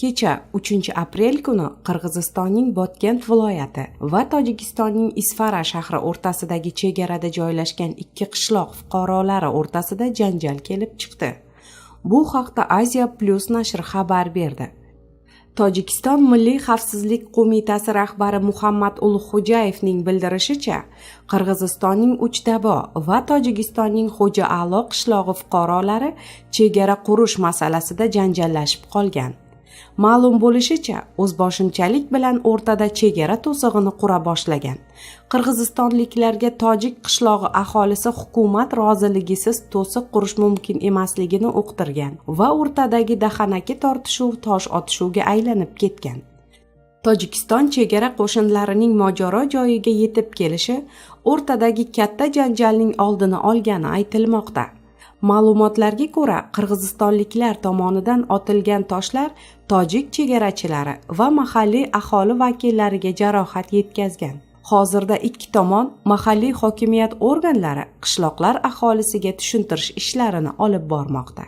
Kecha, 3 aprel kuni Qirg'izistonning Botkent viloyati va Tojikistonning Isfara shahri o'rtasidagi chegarada joylashgan ikki qishloq fuqarolari o'rtasida janjal kelib chiqdi. Bu haqda Asia Plus nashri xabar berdi. Tojikiston Milliy xavfsizlik qo'mitasi rahbari Muhammad Ulug'xo'jayevning bildirishicha, Qirg'izistonning Uchtabo va Tojikistonning Xo'ja A'lo qishlog'i fuqarolari chegara qurish masalasida janjallashib qolgan. Ma'lum bo'lishicha, o'zboshimchalik bilan o'rtada chegara to'sig'ini qura boshlagan. Qirg'izistonliklarga tojik qishlog'i aholisi hukumat roziligisiz to'siq qurish mumkin emasligini uqtirgan va o'rtadagi dahanaki tortishuv tosh otishuvga aylanib ketgan. Tojikiston chegara qo'shinlarining mojaro joyiga yetib kelishi o'rtadagi katta janjalning oldini olgani aytilmoqda. Ma'lumotlarga ko'ra, qirg'izistonliklar tomonidan otilgan toshlar tojik chegarachilari va mahalliy aholi vakillariga jarohat yetkazgan. Hozirda ikki tomon mahalliy hokimiyat organlari qishloqlar aholisiga tushuntirish ishlarini olib bormoqda.